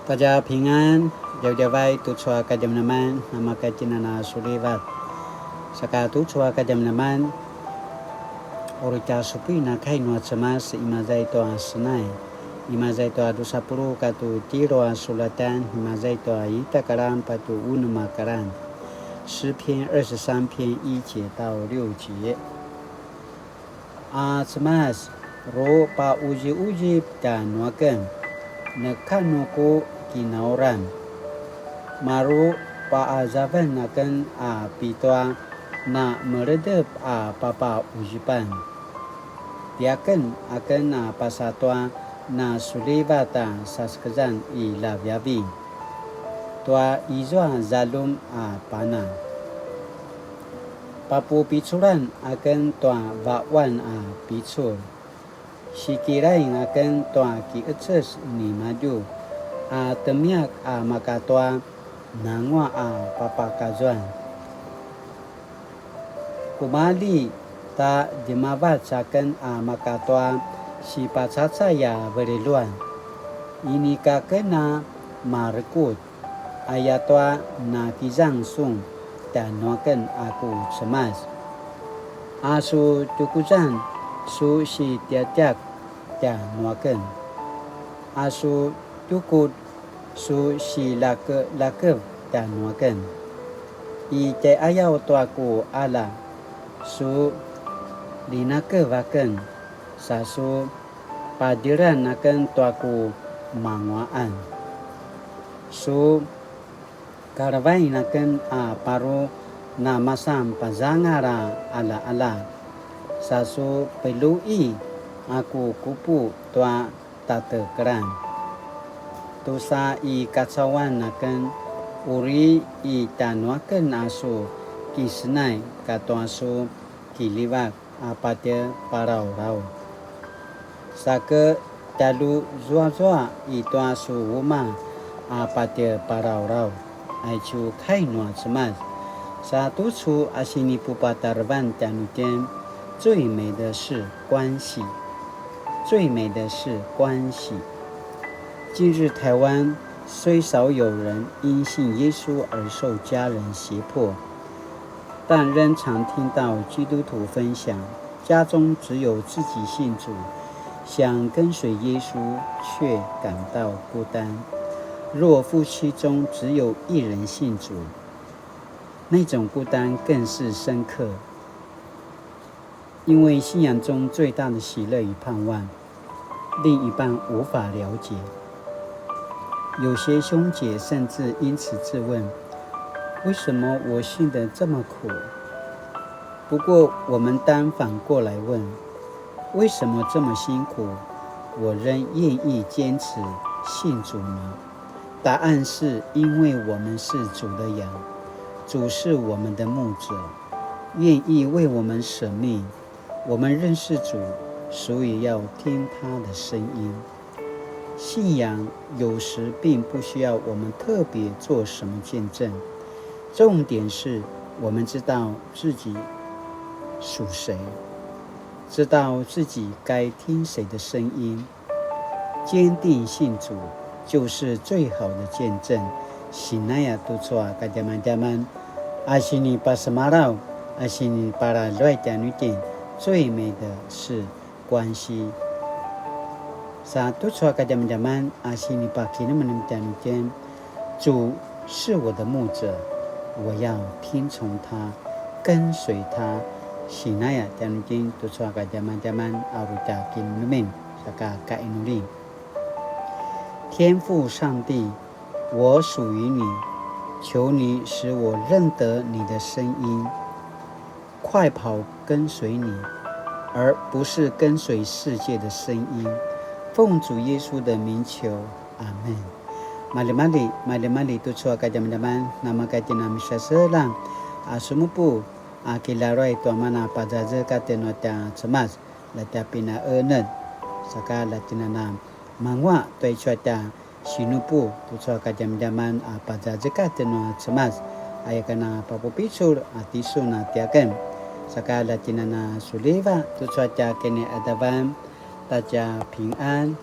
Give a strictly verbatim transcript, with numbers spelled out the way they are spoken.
大家平安, djavadjavay tucu a kadjamadjaman, namakatjinana sulivat. Saka tucu a kadjamadjaman, uri tja supuin a kai nua Cemas, imaza i tua Senai, imaza i tua dusa puluq katua tjelu a sulatan, imaza i tua ita kalan patje unem a kalan. 诗篇二十三篇一节到六节。 A Cemas, ru pauziuzip tjanuaken, neka nu ku kinauran. Maru paazaven aken a pitua na meledep a papauzipan. Tiaken aken a pasa tua na sulivat a sasekezan i laviavi tua izua zaljum a pana. Papupiculan aken tua vaquan a picul. Sikilaing aken tua kiqeces nimadju a temiak a maka tua nanguaq a papakazuan. Kumalji ta djemavac aken a maka tua sipacacay a veljeluan. Inika aken a marekutj, ayatua nakizang sun tjanuaken a ku Cemas. A su tukuzan su sitjatjak tjanuaken. A su tukuz su silakelakev tjanuaken. I tjaiqayaw tua ku qalja su linakev aken, sa su padiran aken tua ku manguaqan. Su kalevain aken a paru namasan pazangal a qaljaqalja, sa su peljuqi a ku kupu tua tatekelan. Tusa i kacauan aken, uri i tjanuaken a su kisenay katua su kiljivak a patje palalaut. Sa ke tjaljuzuazua i tua su umaq a patje palalaut. Aicu kai nua Cemas. Sa tucu a sinipupatarevan tjanuitjen, 最美的是关係，最美的是关係。近日台湾虽少有人因信耶稣而受家人胁迫，但仍常听到基督徒分享，家中只有自己信主，想跟随耶稣，却感到孤单。若夫妻中只有一人信主，那种孤单更是深刻，因为信仰中最大的喜乐与盼望，另一半无法了解。有些兄姐甚至因此质问：“为什么我信得这么苦？”不过，我们当反过来问：为什么这么辛苦，我仍愿意坚持信主呢？答案是因为我们是主的羊，主是我们的牧者，愿意为我们舍命。我们认识主，所以要听他的声音。信仰有时并不需要我们特别做什么见证，重点是我们知道自己属谁，知道自己该听谁的声音。坚定信主就是最好的见证。Sinaya tucu a kadjamadjaman, a sinipasemalaw, a sinipalaluay tjanuitjen, 最美的是关系。Sa tucu a kadjamadjaman a sinipakinemenem tjanuitjen, 主是我的牧者，我要听从他，跟随他。Sinaya tjanuitjen tucu a kadjamadjaman a uri tja kinemenemen, saka kainuli. 天父上帝，我属于你，求你使我认得你的声音，快跑跟随你，而不是跟随世界的声音。奉主耶稣的名求，阿们。Maljimalji, maljimalji tucu a kadjamadjaman, namakatjinana misaselang a sumupu a kilaruay tua mana pazazekatjen nua tja Cemas, la tja pinaenetj, saka la tjinana manguaq tua icu a tja sinupu tucu a kadjamadjaman a pazazekatjen nua Cemas, aya ken a papupicul a tisun a tiaken, saka la tjinana suliva tucu a tja kiniqadavan, ta tja pingan,